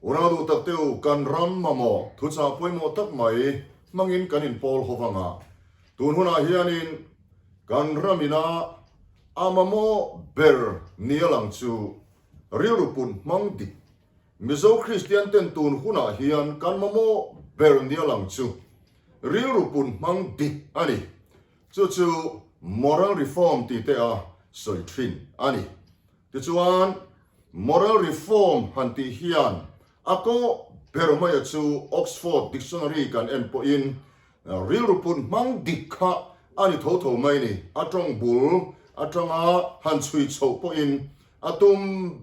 Unau duh tak te u, kan ram mamawh thuchah pawimawh tak mai hmangin kan inpawl ho vang a. Tun hunah hianin kan ram ina a mamawh ber nia lang chu rilru put hmang dik Mizo Kristian ten tun hunah hian kan mamawh ber nia lang chu rilru put hmang dik a ni. Chu chu moral reform tih te a sawi thin a ni. Tichuan, moral reform han tih hian a kawh ber maia chu Oxford Dictionary kan en pawhin rilru put hmang dik kha a ni tho tho mai ni. A tawng bul atanga han chhui chhoh pawhin a tum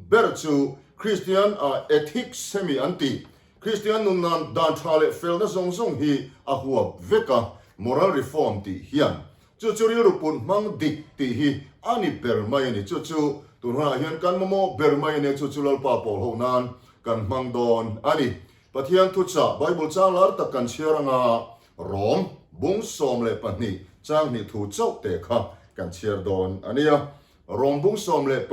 ber chu Kristian ethics hemi an tih, Kristian nun nan dan tha leh felna zawng zawng hi a huap vek a, moral reform tih hian Chu chu rilru put hmang dik tih hi a ni ber mai a ni. Chu chu tun hunah hian kan mamawh ber mai a nia, chu chu Lalpa pawl ho nan kan hmang dawn a ni. Pathian thuchah Bible chang lar tak kan chhiar anga Rom bung 12 chang hnih thu chauh te kha kan chhiar dawn a nia. Rom bung 12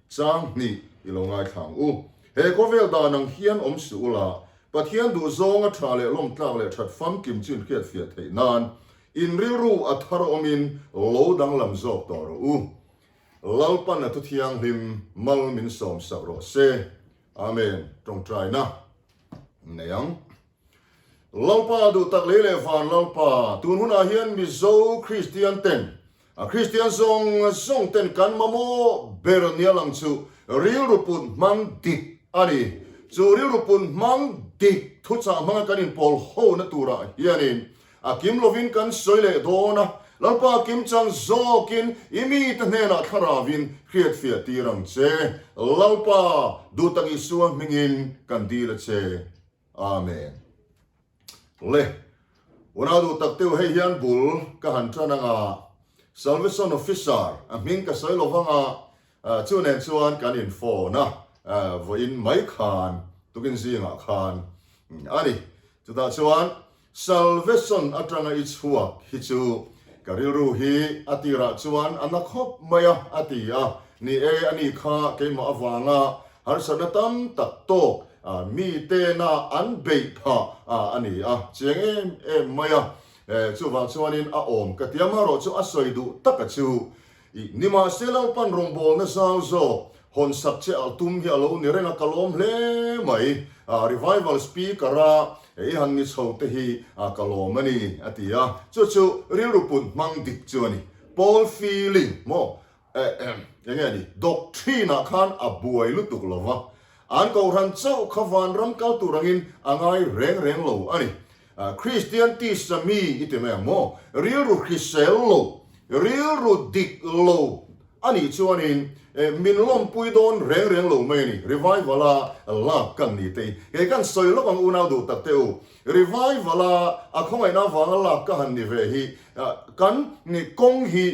chang hnih i lo ngaithla ang u. He khawvel dan ang hian awm suh ula, Pathian duhzawnga tha leh lawmtlak leh that famkim chu inhriatfiah theih nan In rilru a thar awmin lo danglam zawk tawh rawh u. Lalpan a thu thianghlim mal min sawmsak rawh se. Amen. Tawngtaina nei ang. Lalpa duh tak lei leh van Lalpa, tun hunah hian Mizo Kristian ten, a Kristian zawng zawng ten kan mamawh ber nia lang chu rilru put hmang dik a ni. Chu rilru put hmang dik thuchah hmanga kan inpawl hona turah hianin A kim lovin kan sawi leh dawn a, Lalpa kim chang zawkin i mite hnenah thlaravin hriatfiah tir ang che. Lalpa, duhtak Isua hmingin kan dil a che. Amen. Le, unau duhtak teu hei hian bul ka han tan anga, Salvation Officer a hming ka sawi lovang a, chu nen chuan kan in phone a, vawiin mai khan, tukin zingah khan a ni. Chutah chuan Salvation atanga i chhuak hi chu ka rilru hi a tirah chuan a na khawp mai a, a ti a. Ni e, a ni kha keimah avanga harsatna tam tak tawk mi tena an beih phah a ni a, chiang em em mai a. Chuvang chuanin a awm ka ti a, amaherawh chu a sawi duh taka chu I nimahse Lalpan rawngbawlna zau zawk hawn sak che a tum hi a lo ni reng a, ka lawm hle mai. Revival speaker a i han ni chho te hi ka lawm a ni, a ti a. Chu chu rilru put hmang dik chu a ni. Paul feeling maw eng nge ni doctrine ah khan a buai lutuk lo va, an kohhran chauh kha vanram kal tur angin a ngai reng reng lo a ni. Kristian tisa mi i ti mai ang maw? Rilru hrisel lo, rilru dik lo a nih chuanin min lawmpui dawn reng reng lo mai a ni. Revival a lak kan ni te hi kei kan sawi lawk ang unau duh tak te u. Revival a a khawngaihna avanga lak ka han ni ve hi kan kawng hi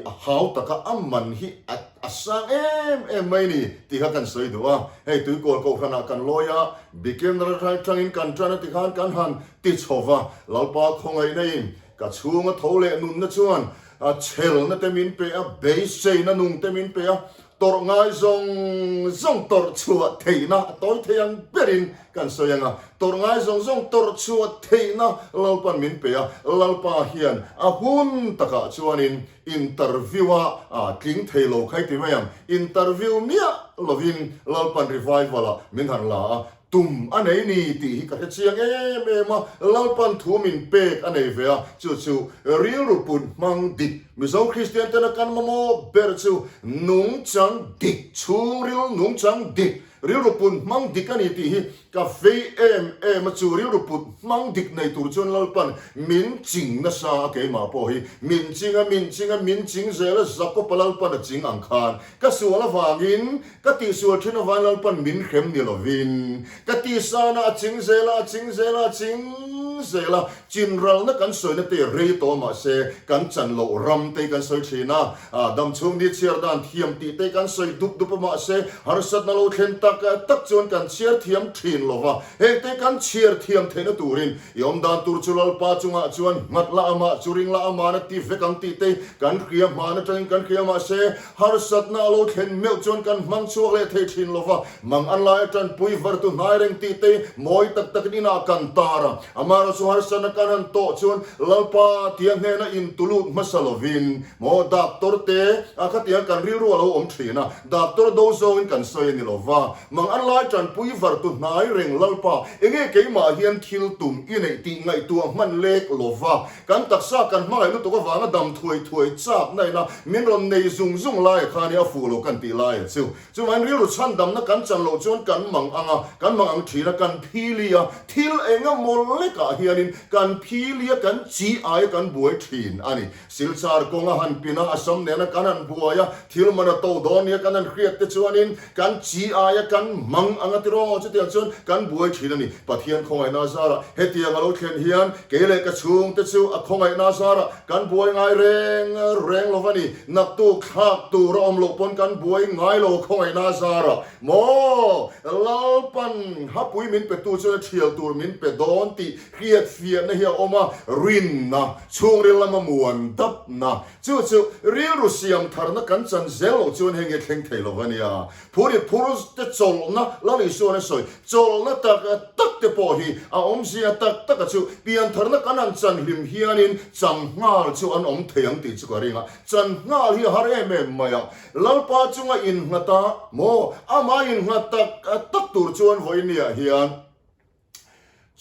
a hau tak a, a man hi a sang em em mai a ni tih kha kan sawi duh a. Hei Tuikawl Kohhranah kan lawi a, Bikin atangin kan tan a ti khan kan han ti chho va, Lalpa khawngaihna in ka chhunga tho leh nunna chuan chhelna te min pe a, beiseina nung te min pe a, tawrh ngai zawng zawng tawrh chhuah theihna a tawi thei ang berin kan sawi ang a, tawrh ngai zawng zawng tawrh chhuah theihna Lalpan min pe a, Lalpa hian a hun takah chuanin Interview a tling thei lo khai ti mai ang. Interview miah lovin Lalpan Revival ah min han la a, tum a nei ni tih hi ka hre chiang em em a, Lalpan thu min pek a nei ve a, chu chu rilru put hmang dik Mizo Kristian tena kan mamawh ber chu nungchang dik, chhungril nungchang dik, rilru put hmang dik a ni tih hi Ka vei em em a chu rilru put hmang dik nei tur chuan Lalpan min ching nasa a keimah pawh hi min ching a min ching a min ching zel a Jakopa Lalpan a ching ang khan ka sual avangin ka tihsual thin avangin Lalpan min hrem ni lovin ka tisana a ching zel a a ching zel a a ching. zel a, chinralna kan sawina te rei tawh mahse kan chan loh ram te kan sawi thin a, dam chhung ni chhiar dan thiam tih te kan sawi dup dup a mahse harsatna lo thlen tak tak chuan kan chhiar thiam thin lo va, heng te kan chhiar thiam theihna turin i awm dan tur chu Lalpa chungah chuan nghat la amah chu ring la aman a ti vek ang tih te kan hria hman atangin kan hria mahse Harsatna a lo thlen meuh chuan kan hmang chhuak leh thei thin lo va, mang an laia tanpui vartu hnai reng tih te mawi tak takin inah kan tar a. Amaherawhchu chu harsatna kan han tawh chuan Lalpa tia hnena intulut hmasa lovin maw doctor te a khatiang kan rilru a lo awm thin a, doctor do zawngin kan sawi a ni lo va, mang an lai tanpui vartu hnai reng Lalpa enge keimah hian thil tum i neih tih ngaihtuah hman lek lo va, Kan taksa kan hmangaih lutuk avanga dam thuai thuai chak na ina min rawn nei zung zung laia khan i a fuh lo kan tih laia chu. Chuvangin rilru chhandamna kan chan loh chuan kan mang ang a, kan mang ang thin a, kan phili a, thil eng emaw lekah hianin kan phili a, kan chi aia kan buai thin a ni. Silchar kawnga han pin a, Assam nena kan han buai a, thil man a to dawn nia kan han hriat te chuanin Kan chi aia kan mang ang a tiraw? Chutiang chuan kan buai thin a ni. Pathian khawngaihna zarah hetiang a lo thlen hian kei leh ka chhungte chu a khawngaihna zarah kan buai ngai reng reng lo va ni. Naktuk thlak tur a awm loh pawn kan buai ngai lo khawngaihna zarah maw? Lalpan hapui min petu chuan a thial tur min pe dawn tih hriatfiahna hi a awm a, rinna, chhungril lama muan dapna, Chu chu rilru siam tharna kan chan zel loh chuan heng hi thleng thei lo a nia. Phur i phur te chawlhna Lal Isuan a sawi, chawlhna tak tak te pawh hi a awmzia tak taka chu pian tharna kan han chan hlim hianin chang nghal chu an awm thei ang tih chu ka ring a. Chan nghal hi a har em em mai a. Lalpa chunga innghat a maw? Amah innghat tak tak tur chuan vawinia hian.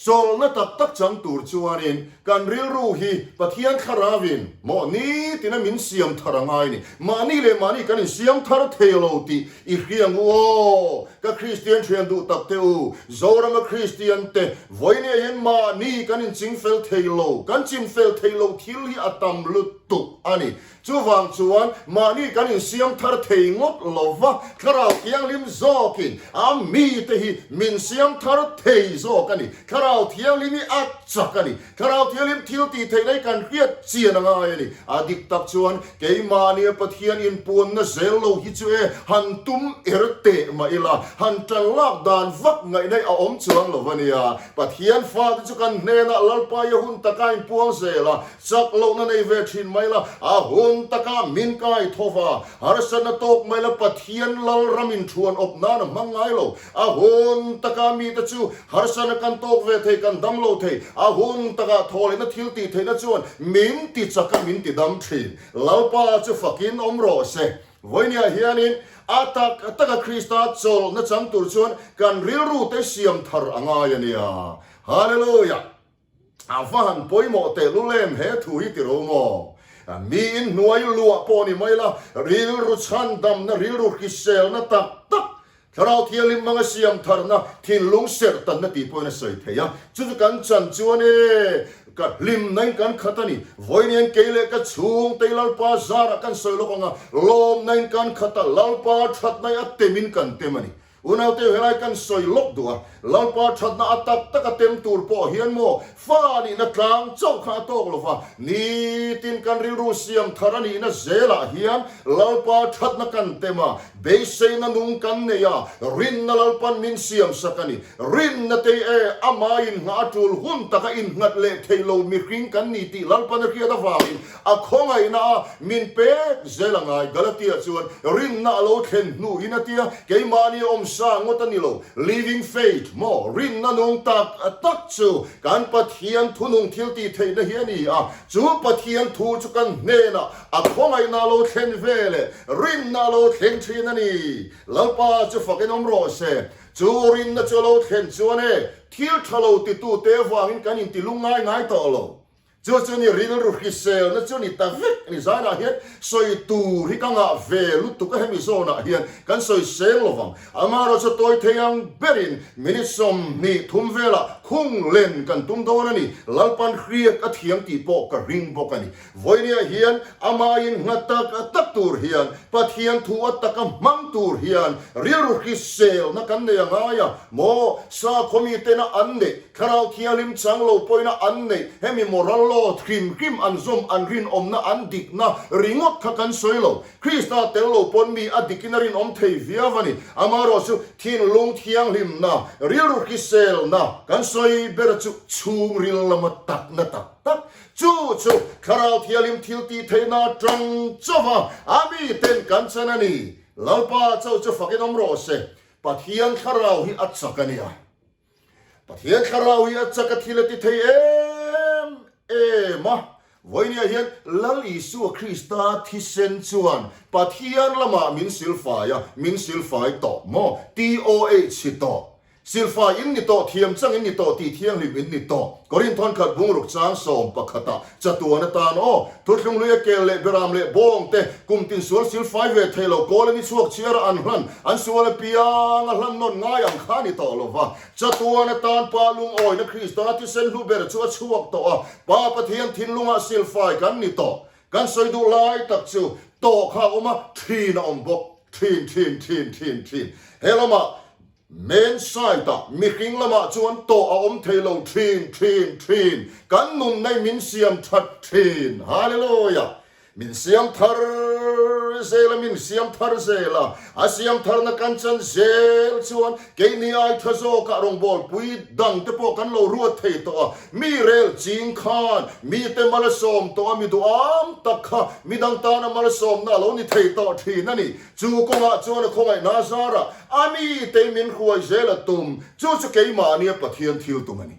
Chawlhna tak tak chang tur chuanin kan rilru hi Pathian Thlarauin maw nitina min siam thar a ngai ni. Mahni leh mahni kan insiam thar thei lo tih i hria ngu aw. Ka Kristian thian duh tak te u, Zorama Kristian te, vawinia hian mahni kan inching fel thei lo, kan chin fel thei lo thil hi a tam lutuk a ni. Chuvang chuan mahni kan insiam thar thei ngawt lo va, Thlarau Thianghlim zawkin a mite hi min siam thar thei zawk a ni. Thlarau Thianghlim hi a chak a ni. Thlarau Thianghlim thil tih theihna hi kan hriat chian a ngai a ni. A dik tak chuan keimahnia Pathian inpuanna zel lo hi chu e han tum er teh mah ila, han tan lak dan vak ngaihna hi a awm chuang lo va nia. Pathian fate chu kan hnenah Lalpa i a hun taka inpuang zel a, Chak lohna nei ve thin mai la, a hun takah min kai tho va, harsatna tawk mai la Pathian lal ramin thuan awp nan a hmang ngai lo. A hun takah mite chu harsatna kan tawk ve thei, kan dam lo thei. A hun takah thawhlehna thil tih theihna chuan min ti chak a, min ti dam thin. Lalpa chu fakin awm rawh se. Vawinia hianin a tak taka Krista chawlhna chang tur chuan kan rilru te siam thar a ngai a nia. Hallelujah! A va han pawimawh tehlul em he thu hi ti ro maw? Miin hnuai luah pawh ni mai la, rilru chhandamna, rilru hriselna tak tak, Thlarau Thianghlim hmanga siam tharna, thinlung serh tanna tih pawhin a sawi thei a. Chu chu kan chan chuan e, ka hlimna in kan khat a ni. Vawiin kei leh ka chhungte Lalpa zarah kan sawi lawk ang a, lawmna in kan khat a, Lalpa thatna hi a temin kan tem a ni. Unaute helai kan sawi lawk duh a, Lalpa thatna a tak tak a tem tur pawh hian maw fa nihna tlang chauh kha a tawk lo va, nitin kan rilru siam thar a nihna zelah hian Lalpa thatna kan tem a, beiseina nung kan nei a, rinna Lalpan min siam sak a ni. Rinna te e ama inngah a tul hun taka innghat leh thei lo mihring kan ni tih Lalpan a hriat avangin A khawngaihna a min pek zel a ngai. Galatia chuan rinna a lo thlen hnuin a tia, keimahni awm sa ngawt a ni lo. Living faith maw, rinna nung tak tak chu kan Pathian thunung thil tih theihna hi a ni a. Chu Pathian thu chu kan hnenah a khawngaihna a lo thlen ve leh rinna a lo thleng thin a ni. Lalpa chu fakin awm rawh se. Chu rinna chu a lo thlen chuan e, thil tha lo titute avangin kan inti lungngai ngai tawh lo. Chu chu ni rilru hriselna chu ni ta vek ni zainah hian sawi tur hi ka ngah ve lutuk a hemi zawnah hian kan sawi seng lo vang. Amaherawhchu chu tawi thei ang berin minute 20 thum velah khung len kan tum dawn a ni. Lalpan hriat a thiam tih pawh ka ring bawk a ni. Vawinia hian amahin ngha tak tak tur hian Pathian thu a taka hmang tur hian rilru hriselna kan nei a ngai a maw? Sakhaw mitena an neih Thlarau Thianghlim chang lo pawina an neih, hemi moral law hrim hrim an zawm, an rinawmna, an dikna ringawt kha kan sawi lo. Krista tel lo pawn mi a dikin a rinawm thei viau a ni. Amaherawh chu thinlung thianghlimna, rilru hriselna kan sawi ber chu chhungril lama takna tak tak. Chu chu Thlarau Thianghlim thil tih theihna atang chauha a miten kan chan a ni. Lalpa chauh chu fakin awm rawh se. Pathian Thlarau hi a chak a nia. Pathian thlarau hi a chak a thil a ti thei em em a, vawinia hian Lal Isua Krista thisen chuan Pathian lamah min silfai a, min silfai tawh maw? TOH hi tawh. Silfai in ni tawh, thiam chang in ni tawh, tih thianghlim in ni tawh. Korinthon khat bungruk chang sawm pakhatah chatuan atan aw, Thuthlung hlui a kel leh beram leh bawng te, kum tin sual silfai ve thei lo, kawl a ni chhuak chhiar a an hlan, an sual a piang a hlan nawn ngai ang kha a ni tawh lo va. Chatuan atan Pa lungawina Krista thisen hlu ber chu a chhuak tawh a, Pa Pathian thinlungah silfai kan ni tawh. Kan sawi duh lai tak chu tawh kha a awm a, thin a awm bawk. Thin, thin, thin, thin, thin. He lamah Main side ah mihring lamah chuan tawh a awm thei lo thin thin thin kan nun nei min siam that thin Hallelujah min siam thar zel a min siam thar zel a a siam tharna kan chan zel chuan keini ai tha zawkah rawngbawl pui dang te pawh kan lo ruat thei tawh a mi rel ching khan mite malsawm tawh a mi duham tak kha midang tana malsawmna a lo ni thei tawh thin a ni. Chu kawngah chuan a khawngaihna zarah a mite min hruai zel a tum, chu chu keimahnia Pathian thil tum a ni.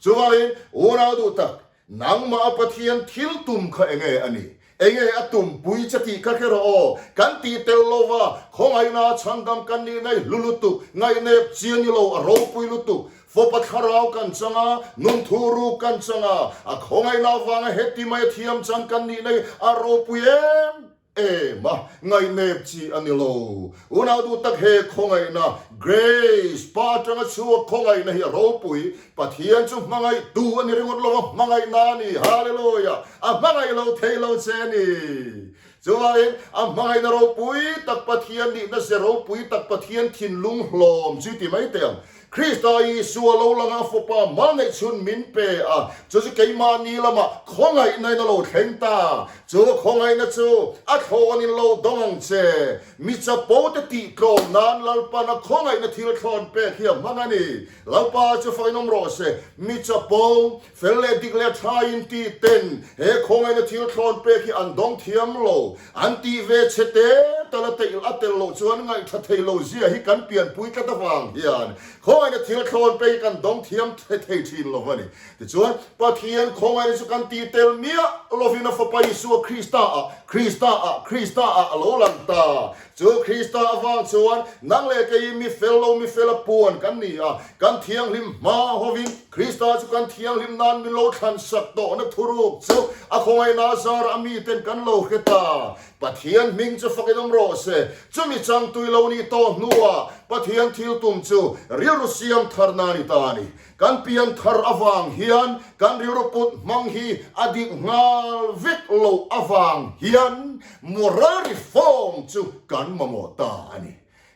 Chuvangin, unau duh tak, nangmah a Pathian thil tum kha enge a ni? Enge a tumpui che tih kha hre rawh aw. Kan tih tel lova khawngaihna chhandam kan nih ngaih hlu lutuk, ngaihnep chi a ni lo, a ropui lutuk. Fawpa thlarau kan chang a, nun thu ruk kan chang a, a khawngaihna avanga heti mai a thiam chan kan nih nei a ropui em? Em a, ngaihnep chi a ni lo. Unau duh tak he khawngaihna, grace, pa atanga chhuak khawngaihna hi a ropui. Pathian chu hmangaih tu a ni ringawt lo a, hmangaihna a ni. Hallelujah! A hmangaih lo thei lo che a ni. Chuvangin, a hmangaihna ropui tak Pathian nihna ze ropui tak Pathian thinlung hlawm chu i ti mai teh ang. Krista Isua lo langa a Fapa mal neih chhun min pe a, chu chu keimahni lamah khawngaihna in a lo thleng ta. Chu khawngaihna chu a thlawnin lo dawng ang che. Mi chapo te tih tlawm nan Lalpan a khawngaihna thil thlawn pek hi a hmang a ni. Lalpa chu fakin awm rawh se. Mi chapo, fel leh dik leh tha in ti ten he khawngaihna thil thlawn pek hi an dawng thiam lo. An tih ve che te tal a teih a tel loh chuan ngaihtha thei lo zia hi kan pianpui tlat avang hian khawngaihna thil thlawn pei kan dawng thiam thei thin lo a ni. Tichuan, Pathian khawngaihna chu kan tih tel miah lovin a Fapa Isua Krista ah, Krista ah, Krista ah a lo lang ta. Chu Krista avang chuan nang leh kei mi fel lo mi fel a puan kan ni a, kan thianghlim hma hovin Krista chu kan thianghlim nan min lo thlan sak tawhna thuruk chu a khawngaihna zarah a miten kan lo hre ta. Pathian hming chu fakin awm rawh se. Chumi changtui lo nih tawh hnuah Pathian thil tum chu rilru siam tharna a ni ta a ni. Kan pian thar avang hian kan rilru put hmang hi a dik nghal vek loh avang hian moral reform chu kan mamawh ta a ni.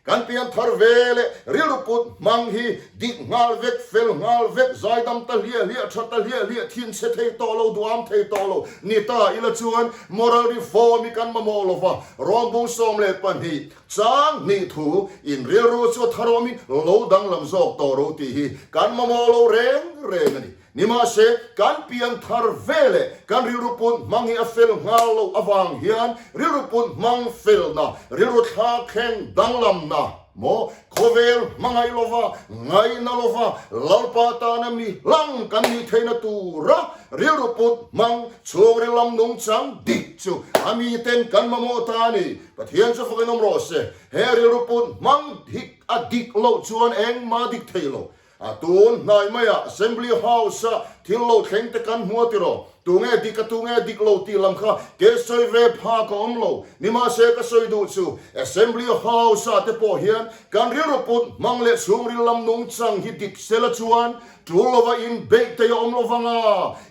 Kan pian thar ve leh rilru put hmang hi dik nghal vek, fel nghal vek, zaidam ta hliah hliah, tha ta hliah hliah, thinchhe thei tawh lo, duam thei tawh lo ni ta ila chuan moral reform hi kan mamawh lo va, Rawngbung 12 Chang hnih thu in rilru chu a tharawmin lo danglam zawk tawh ro tih hi kan mamawh lo reng reng a ni. Nimahse, kan pian thar ve leh kan rilru put hmang hi a fel nghal loh avang hian rilru put hmang felna, rilru thlakheng danglamna maw khawvel hmangaih lova, ngaihna lova, Lalpa tana mi hlang kan nih theihna tura rilru put hmang chhungril lam nungchang dik chu a miten kan mamawh ta a ni. Pathian chu fakin awm rawh se, he rilru put hmang hi a dik loh chuan engmah dik thei lo. A tun hnai maiah Assembly House-a thil lo thleng te kan hmu a ti rawh. Tunge dik a tunge dik lo tih lam kha ke sawi ve phak a awm lo. Nimahse ka sawi duh chu Assembly House ah te pawh hian kan rilru put hmang leh chhungril lam nungchang hi dik sela chuan tul lova in beih te a awm lo vang a,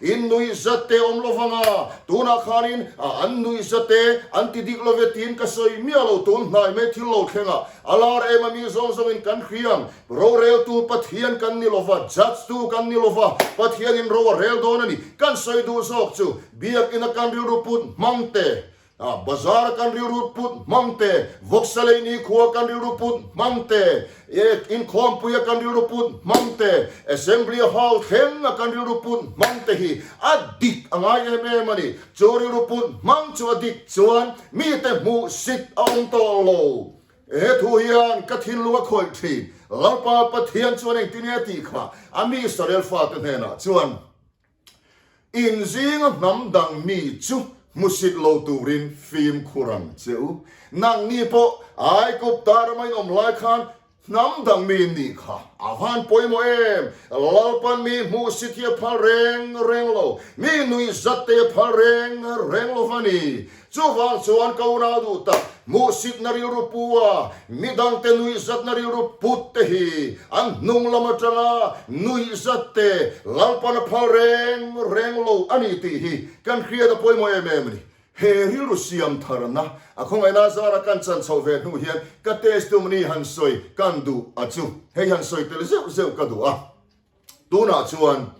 in nuih zat te a awm lo vang a, tunah khanin an nuih zat te an ti dik lo ve tiin ka sawi miah lo tun hnai mai thil lo thleng a, a lar em a mi zawng zawngin kan hriang. Roreltu Pathian kan ni lova, judge tu kan ni lova, Pathianin ro a rel dawn a ni. Kan sawi duh zawk chu Biakina kan rilru put hmang te, bazar a kan rilru put hmang te, vawksa lei nikhua kan rilru put hmang te, inkhawmpui a kan rilru put hmang te, assembly hall thleng a kan rilru put hmang te hi a dik a ngai em em a ni. Chu rilru put hmang chu a dik chuan mite hmuhsit a awm tawh lo. He thu hian ka thinlung a khawih thin. Lalpa Pathian chuan engtin nge a tih kha? A mi Israel fate hnenah chuan, In zinga hnam dang mi chu hmusit lo turin fimkhur ang che u. Nangni pawh Aigupta rama in awm lai khan hnam dang mi in nih kha a van pawimawh em? Lalpan mi hmuhsit hi a phal reng reng lo, mi nuihzat te a phal reng reng lo va ni. Chuvang chuan ka unau duh tak, hmuhsitna rilru pu a, midangte nuihzatna rilru put te hi an hnung lam atanga nuihzat te Lalpan a phal reng reng lo a ni tih hi kan hriat a pawimawh em em a ni. He rilru siam tharna a khawngaihna zara kan chan chhoh ve hnu hian ka testimony han sawi kan duh a chu hei han sawi tel zeuh zeuh ka duh a. Tunah chuan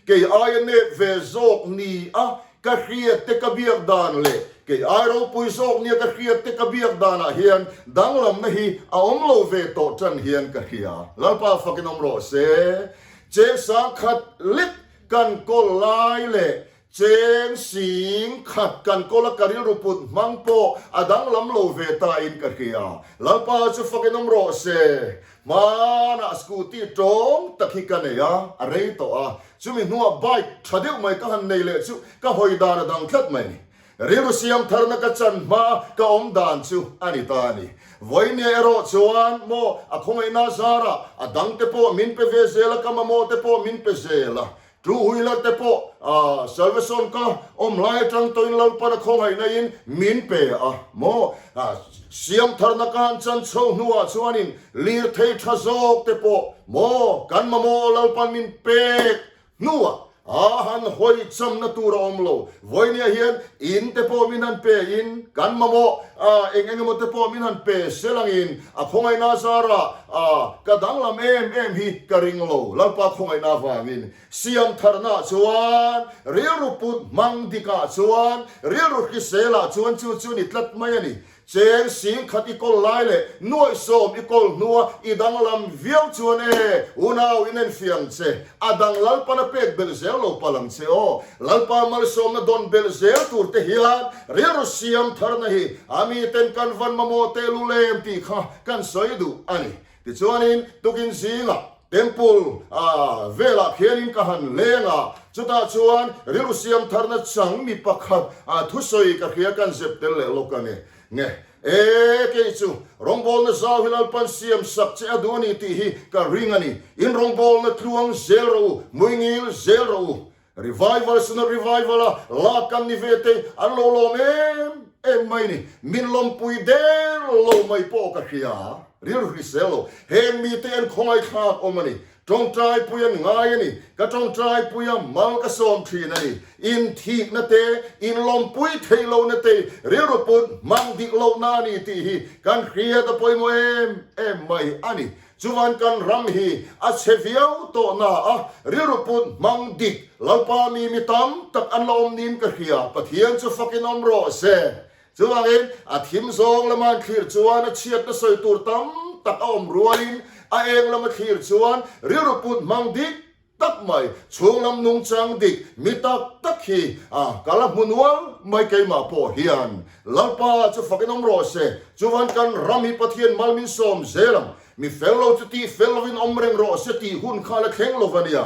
kei aia nep ve zawk ni a ka hriat te ka biak dan leh kei ai ropui zawk nia ka hriat te ka biak danah hian danglamna hi a awm lo ve tawh tan hian ka hria. Lalpa fakin awm rawh se. Cheng sangkhat lek kan kawl lai leh Cheng sing khat kan kawl a ka rilru put hmang pawh a danglam lo ve ta in ka hria. Lalpa chu fakin awm rawh se. Hmanah scooty tawng tak hi ka nei a, a rei tawh a. Chumi hnuah bike tha deuh mai ka han nei leh chu ka hawi dan a dang tlat mai ni. Rilru siam tharna ka chan hma ka awm dan chu a ni ta a ni. Vawinia erawh chuan maw a khawngaihna zarah a dangte pawh min pe ve zel a, ka mamawh te pawh min pe zel a. Two wheeler te pawh salvation ka awm lai atang tawhin Lalpan a khawngaihna in min pe a maw? Siam tharna ka han chan chho hnuah chuanin lirthei tha zawk te pawh maw kan mamawh Lalpan min pek hnuah a han hawi chamna tur a awm lo. Vawinia hian in te pawh min han pe in kan mamawh eng eng emaw te pawh min han pe sel angin a khawngaihna zarah ka danglam em em hi ka ring lo. Lalpa khawngaihna avangin siam tharna chuan rilru put hmang dikah chuan rilru hriselah chuan chu chu ni tlat mai a ni. Cheng sing khat i kawl lai leh nuaihsawm i kawl hnua i danglam viau chuan e, unau in enfiang che, a dang Lalpan a pek belh zel lo palh ang che aw. Lalpa malsawmna dawn belh zel tur te hian rilru siam tharna hi a miten kan van mamawh tehlul em tih kha kan sawi duh a ni. Tichuanin tukin zingah Temple ah velah khianin ka han leng a, chutah chuan rilru siam tharna chang mi pakhat ah thusawi ka hria kan zep tel leh lawk a ni. Nge e kei chu rawngbawlna zau hi Lalpan siam sak che a duh a ni tih hi ka ring a ni. In rawngbawlna tluang zel rawh u, muingil zel rawh u. Revival Synod Revival a lak kan ni ve te an lo lawm em em mai ni. Min lawmpui der lo mai pawh ka hria. Rilru hrisel lo. Heng mite an khawngaihthlak awm a ni. Tawngtaipui an ngai a ni. Ka tawngtaipui a mal ka sawm thin a ni. Inthikna te, inlawmpui theih lohna te, rilru put hmang dik lohna a ni tih hi kan hriat a pawimawh em em mai a ni. Chuan kan ram hi a chhe viau tawh na a, rilru put hmang dik Lalpa mi mi tam tak an la awm niin ka hria, Pathian chu fakin awm rawh se. Chuvangin a thim zawng lama an thlir chuan a chhiatna sawi tur tam tak a awm rualin a eng lama thlir chuan rilru put hmang dik tak mai, chhunglam nungchang dik mi tak tak hi a ka la hmu nual mai keimah pawh hian Lalpa chu fakin awm rawh se, chuan kan ram hi Pathian mal min sawm zel ang, mi fel lo chu tih fel lovin awm reng rawh se tih hun kha a la thleng lo va nia,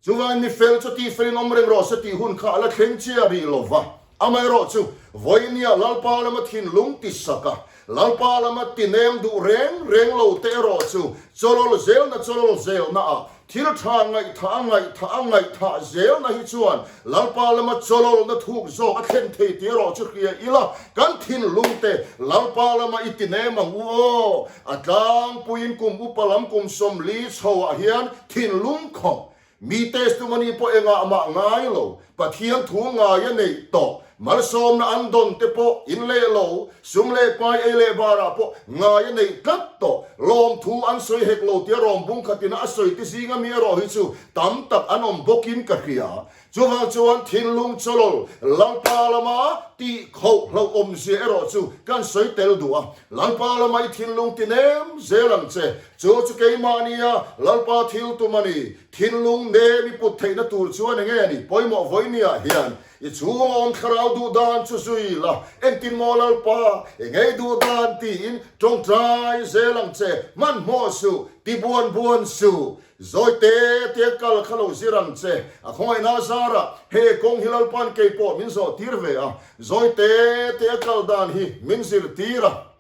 chuan mi fel chu tih felin awm reng rawh se tih hun kha a la thleng chiah rih lo va, amaherawhchu vawinia Lalpa lama thinlung ti sak a. Lalpa lama tinem duh reng reng lo te erawh chu chawlawl zelna chawlawl zelna ah thil tha ngaihthah a ngaihthah a ngaihthah zelna hi chuan Lalpa lama chawlawlna thuk zawk a thlen thei tih erawh chu hria ila kan thinlung te Lalpa lama i tinem ang u aw. A tlangpuiin kum upa lam kum 40 chho ah hian thinlung khawp Mi testimony pawh engah mah ngai lo, Pathian thu ngai a neih tawh, malsawmna an dawn te pawh in leh lo, sum leh pai ei leh barah pawh ngai a neih tlat tawh, lawmthu an sawi hek lo tia rawm bung khatina a sawi te zinga mi erawh hi chu tam tak an awm bawkin ka hria. Chuvang chuan thinlung chawlawl Lalpa lama tih khoh hlauh awmzia erawh chu kan sawi tel duh a, Lalpa lama i thinlung ti nem zel ang che. Chu chu keimah nia Lalpa thil tum a ni. Thinlung nem i put theihna tur chuan enge a ni pawimawh vawinia hian i chhunga awm thlarau duh dan chu zui la, engtin maw Lalpa i ngei duh dan tiin tawngtai zel ang che, hmanhmawh suh, ti buan buan suh. Zawi te te kal kha lo zir ang che, a khawngaihna zarah he kawng hi Lalpa'n kei pawh min zawh tir ve a, zawi te te a kal dan hi min zir tir a.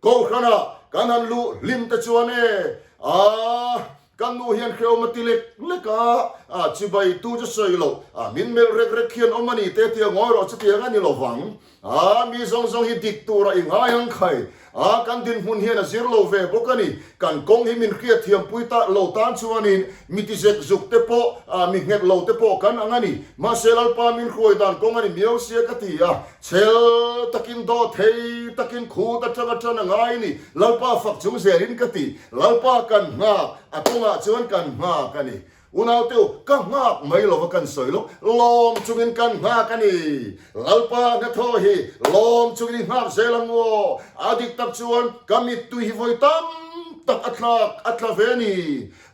Kohhranah kan han luh hlim te chuan e, a kan nu hian hrehawm a ti lek lek a, a chibai tu chu sawi loh, a min melh rek rek hian awm a ni te tia ngawi rawh chutiang a ni lovang. A, mi zawng zawng hi dik tura i ngai ang khai. A, kan dinhmun hian a zir lo ve bawk a ni. Kan kawng hi min hriatthiampui ta lo tan chuanin mi ti zek zuk te pawh, a, mi nghet lo te pawh kan ang a ni. Mahse Lalpa min hruai dan kawng a ni miau sia ka ti a. Chhel takin daw thei takin khut atanga tan a ngai ni. Lalpa fak chung zelin ka ti. Lalpa kan nghak, a kawngah chuan kan nghak a ni. Unau teu, ka nghak mai lova kan sawi lo, lawm chungin kan nghak a ni. Lalpa hnathawh hi lawm chungin i nghak zel ang u aw. A dik tak chuan ka mittui hi vawi tam tak a tlak a tla ve a ni.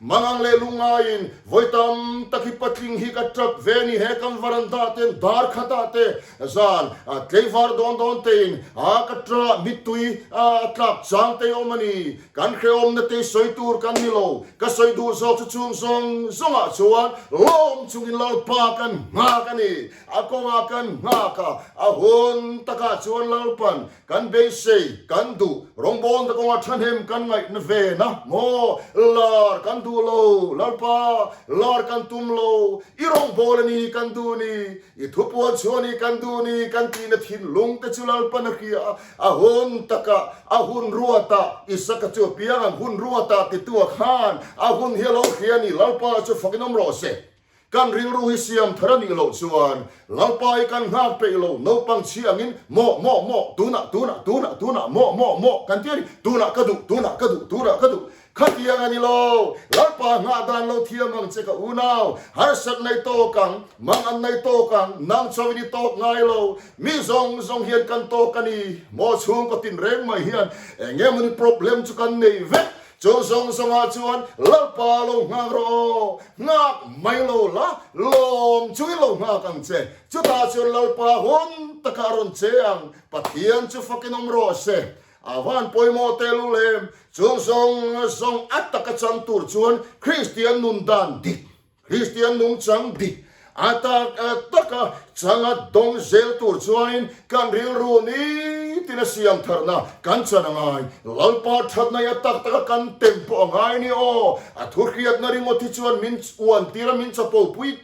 Mangang leh lungngaiin vawi tam tak hi patling hi ka tap ve a ni. He kan varanda ten dar khatah te zan tleivar dawn dawn tein a ka tah mittui a tlak chang te awm a ni. Kan hrehawmna te sawi tur kan ni lo, ka sawi duh zawk chu chung zawng zawngah chuan lawm chungin Lalpa kan nghak a ni. A kawngah kan nghak a, a hun takah chuan Lalpan kan beisei, kan duh, rawngbawlna kawngah thahnem kan ngaihna ve na maw? Lar kan duh lo, Lalpa, lar kan tum lo, i rawngbâwl a ni kan duh ni, i thupuan chhuah a ni kan duh ni kan tihna thinlung te chu Lalpan a hria a. A hun takah, a hun ruatah, Isaka chu a piang ang, hun ruatah titu a khan, a hun hi a lo hria a ni, Lalpa chu fakin awm rawh se. Kan rilru hi siam thar a nih loh chuan, Lalpa hi kan nghak peih lo, naupang chhi angin, maw, maw, maw, tunah, tunah, tunah, tunah, maw, maw, maw, kan ti a ni, tunah ka duh, tunah ka duh, tunah ka duh. Khatiang a ni lo, Lalpa nghah dan lo thiam ang che ka unau, harsat nei tawk ang, mang an nei tawk ang, nang chauhin i tawk ngai lo, mi zawng zawng hian kan tawk a ni, maw chhungkaw tinreng mai hian eng nge mawni problem chu kan nei vek, chu zawng zawngah chuan Lalpa lo nghak rawh aw, nghak mai lo la, lawm chungin lo nghak ang che, chutah chuan Lalpa hun takah a rawn che ang, Pathian chu fakin awm rawh se. A van pawimawh telul em? Chung zawng zawng a taka chang tur chuan Kristian nun dan dik, Kristian nungchang dik a tak taka changa dawng zel tur chuanin kan rilru nitin a siam tharna kan chan a ngai. Lalpa thatna hi a tak taka kan tem pawh a ngai ni aw. A thuhriatna ringawt hi chuan min uantir a, min chapopui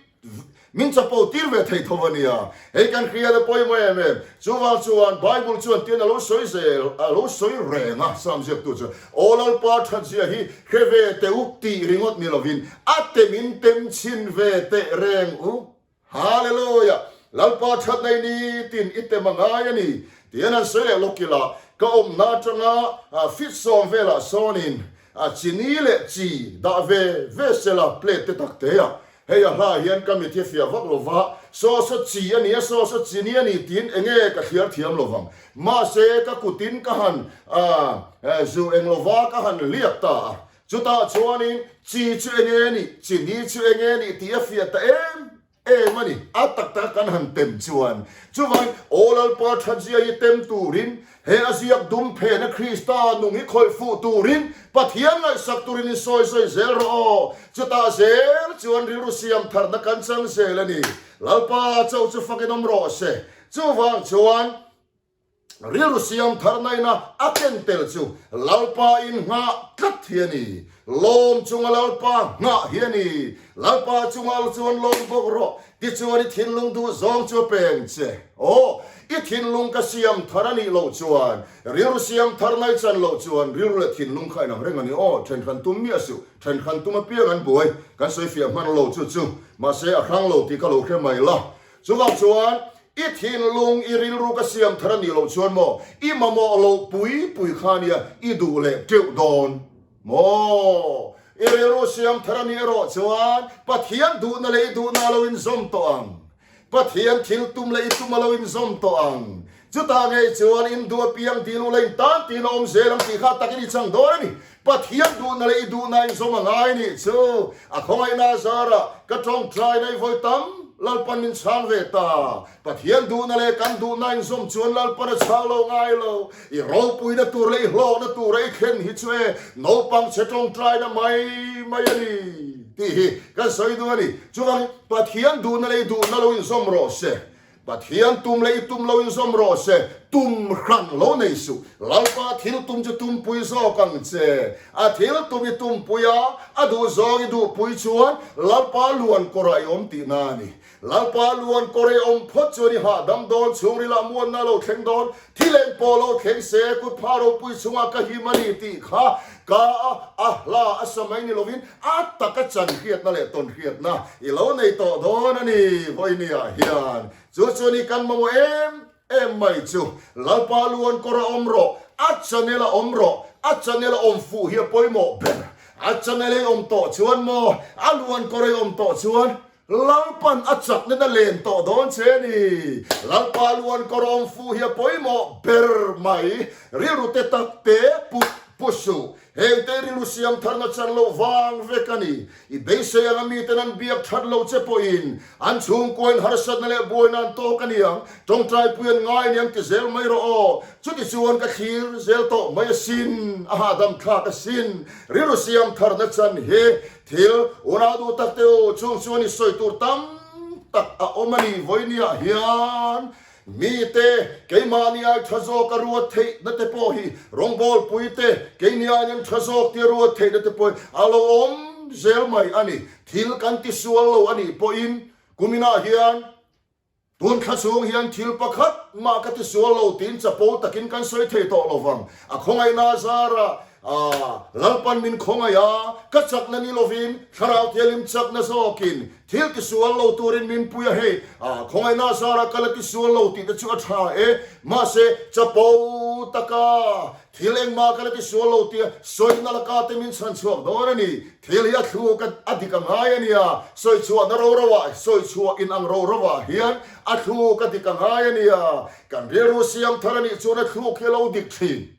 Min chapo tir ve thei tho a nia. Hei kan hriat a pawimawh em em. Chuvang chuan Bible chuan tian a lo sawi zel, a lo sawi reng a, Sam ziaktu chuan, Aw Lalpa thatzia hi hre ve teh u tih ringawt ni lovin a temin tem chhin ve teh reng u. Hallelujah! Lalpa that nei nitin i tem a ngai a ni. Tian an sawi leh lawk ila, ka awmna atanga fit sawm velah sawnin chini leh chi dah ve ve sela plate te tak te ah Hei a hla hian ka mit hi fiah vak lo va, saw saw chi a ni a, saw saw chi ni a ni tiin enge ka thliar thiam lo vang. Mahse ka kutin ka han zu eng lo va ka han liak ta a, chutah chuanin chi chu enge a nih, chi ni chu enge a nih tih a fiah ta em em a ni. A tak taka kan han tem chuan chuvangin Aw Lalpa thatzia hi tem turin He a ziak dum phena Krista nung hi khawih fuh turin Pathian ngaihsak turin in sawi sawi zel rawh aw. Chutah zel chuan rilru siam tharna kan chang zel a ni. Lalpa chauh chu fakin awm rawh se. Chuvang chuan. Rilru siam tharna ina a ken tel chu Lalpa in nghah tlat hi a ni. Lawm chunga Lalpa nghah hi a ni. Lalpa chunga chuan lawm bawk rawh. Tichuan i thinlung duh zawng chu a peng che. Aw, i thinlung ka siam thar a nih loh chuan, rilru siam tharna i chan loh chuan rilru leh thinlung kha inang reng a ni. Aw, thenkhan tum miah suh. Thenkhan tum apiang an buai. Kan sawi fiah hman lo chu chu. Mahse, a hrang lo tih ka lo hre mai la. Chuvang chuan, I thinlung, i rilru ka siam thar a nih loh chuan maw, i mamawh loh pui pui kha nia i duh leh teuh dawn maw? I rilru siam thar a nih erawh chuan Pathian duhna leh i duhna a lo inzawm tawh ang. Pathian thil tum leh i tum a lo inzawm tawh ang. Chutah ngei chuan in duh apiang dil ula in tan tiin a awm zel ang tih kha takin i chang dawn a ni. Pathian duhna leh i duhna inzawm a ngai nih chu a khawngaihna zarah ka tawngtaina i vawi tam Lalpan min chhang ve ta. Pathian duhna leh kan duhna inzawm chuan Lalpan a chhang lo ngai lo. I ropuina tur leh i hlawkna tura i thlen hi chu e naupang chhe tawngtaina mai mai a ni tih hi kan sawi duh a ni. Chuvangin Pathian duhna leh i duhna lo inzawm rawh se. Pathian tum leh i tum lo inzawm rawh se, tum hran lo nei suh. Lalpa thil tum chu tumpui zawk ang che. A thil tum i tumpui a, a duh zawng i duhpui chuan Lalpa luan kawrah i awm tihna a ni. Lalpa luan kawr i awm phawt chuan i hahdam dawn, chhungrilah muanna lo thleng dawn, thil eng pawh lo thleng se, kutphah ropui chungah ka him a ni tih kha ka a a hla a sa mai ni lovin A taka chan hriatna leh tawn hriatna i lo nei tawh dawn a ni vawinia hian. Chu chu ni kan mamawh em em mai chu. Lalpa luan kawr a awm rawh, a channel a awm rawh, a channel a awm fuh hi a pawimawh ber. A channel ei awm tawh chuan maw, a luan kawr ei awm tawh chuan Lalpan a chakna na len tawh dawn che a ni. Lalpa luan kawr awm fuh hi a pawimawh ber mai. Rilru te tak te put pu suh. Hengte rilru siam tharna chan loh vang vek a ni. I beisei anga miten an biak that lo che pawhin an chhungkuain harsatna leh buaina an tawk a niang. Tawngtaipui an ngai aniang ti zel mai rawh aw. Chuti chuan ka thlir zel tawh mai asin, a hahdam thlak asin. Rilru siam tharna chan hi Thil unau duh tak te u, chung chuan i sawi tur tam tak a awm a ni. Vawinia hian mite keimahni ai tha zawk a ruat theihna te pawh hi rawngbawlpui te keini aiin an tha zawk tia ruat theihna te pawh hi a lo awm zel mai a ni. Thil kan tisual lo a nih pawhin kuminah hian Tun thla chhung hian thil pakhat mah ka ti sual lo tiin chapo takin kan sawi thei tawh lo vang. A khawngaihna zarah Lalpan min khawngaih a, ka chakna ni lovin Thlarau Thianghlim chakna zawkin thil ti sual lo turin min pui a hei. Khawngaihna zarah ka la ti sual lo tih te chu a tha e. Mahse, chapo taka Thil engmah ka la ti sual lo tia sawina laka te min chhan chhuak dawn a ni. Thil hi a thluk a dik a ngai a nia. Sawi chhuahna ro ro ah, sawi chhuah in ang ro ro ah hian a thluk a dik a ngai a nia. Kan rilru siam thar a nih chuan a thluk hi a lo dik thin.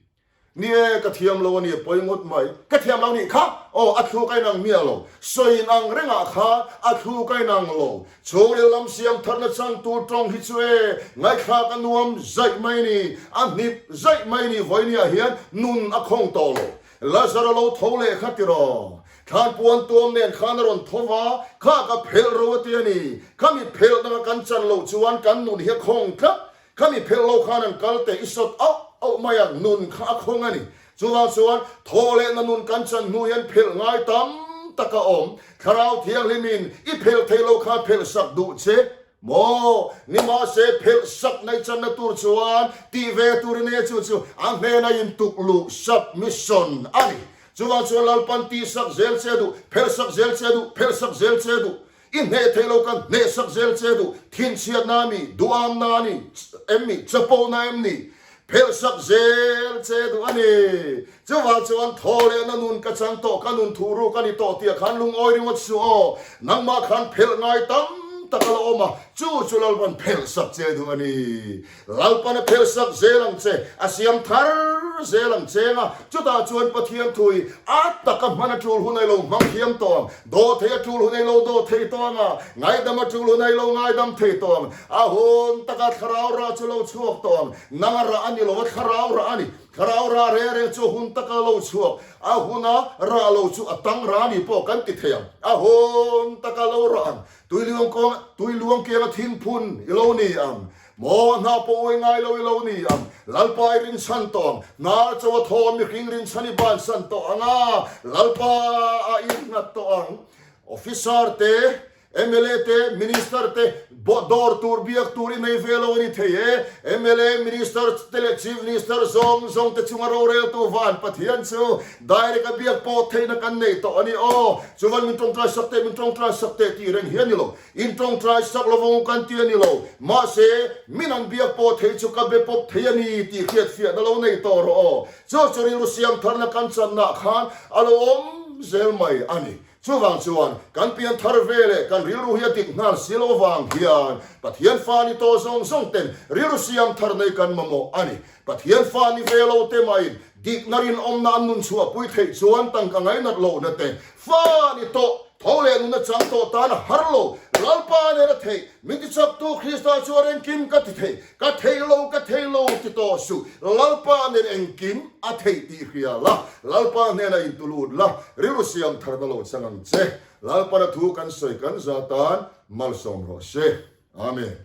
Ni e, ka thiam lo a ni, pawi ngawt mai. Ka thiam lo nih kha, aw, a thluk a inang miah lo. Sawi in ang rengah khan a thluk a inang lo. Chhungril lam siam tharna changtu tawng hi chu e, ngaihthlak a nuam zaih mai ni, a hnip zaih mai ni vawinia hian nun a khawng tawh lo. Lazar a lo tho leh kha tiraw? Thlan puan tuam nen khan a rawn tho va, kha ka phelh ro a ti a ni. Khami phelh danga kan chan loh chuan kan nun hi a khawng tlat. Khami phelh lo khan an kal teh i sawt auh auh mai ang, nun kha a khawng a ni. Chuvang chuan thaw leh na nun kan chan hnu hian phelh ngai tam tak a awm. Thlarau Thianghlimin i phelh thei lo kha phelh sak duh che maw? Nimahse phelh sak nei channa tur chuan tih ve turin e chu chu a hnena intukluh, submission, a ni. Chuvang chuan Lalpan tih sak zel che duh, phelh sak zel che duh, phelh sak zel che duh. I hneh thei lo kan hneh sak zel che duh, thinchhiatna a mi, duhamna a ni, em mi, chapona em ni, phelh sak zel che duh a ni. Chuvang chuan thaw lehna nun ka chang tawh, ka nun thuh ruk a ni tawh tih ah khan lungawi ringawt suh aw, nangmah khan phelh ngai tam tak a la awm a, chu chu Lalpan phelh sak che duh a ni. Lalpan a phelh sak zel ang che, a siam thar zel ang cheng a, chutah chuan Pathian thu hi a taka hman a tul hun ai lo hmang thiam tawh ang, daw thei a tul hun ai lo daw thei tawh ang a, ngaidam a tul hun ai lo ngaidam thei tawh ang, a hun taka thlarau rah chu lo chhuak tawh ang, nang a rah a ni lo a thlarau rah a ni, thlarau rah reng reng chu hun taka lo chhuak, a huna rah lo chu a tang rah a ni pawh kan ti thei ang, a hun taka lo rah ang, tui luang kawng, tui luang kianga thingphun i lo ni ang. Maw hna pawh uai ngai lo i lo ni ang. Lalpa i rinchhan tawh ang. Hnar cho a thaw mihring rinchhan i bansan tawh ang a, Lalpa a innghat tawh ang. Officer te, mla te, Minister te dawr tur biak tur i nei ve lo a ni thei e. Mla, Minister te leh Chief Minister zawng zawng te chunga roreltu van Pathian chu direct a biak pawh theihna kan nei tawh a ni aw. Chuvan min tawngtai sak teh, min tawngtai sak teh tih reng hi a ni lo. In tawngtai sak lovang kan ti a ni lo. Mahse, min an biak pawh thei chu ka be pawp thei a ni tih hriatfiahna lo nei tawh rawh aw. Chu chu rilru siam tharna kan channaah khan a lo awm zel mai a ni. Chuvang chuan, kan pian thar ve leh kan rilru hi a dik nghal si lo vang hian Pathian fa ni tawh zawng zawng ten rilru siam thar nei kan mamawh a ni. Pathian fa ni ve lo te mahin dikna rinawmna an nun chhuahpui theih chuan tangka ngainat lohna te fa ni tawh tho leh nuna chang tawh tan a har lo. Lalpa nen a theih, min tichaktu Krista chuan engkim ka ti thei, ka thei lo, ka thei lo ti tawh suh. Lalpa nen engkim a theih tih hria la, Lalpa hnenah intulut la, rilru siam tharna lo chang ang che. Lalpana thu kan sawi kan za tan malsawm rawh se. Amen.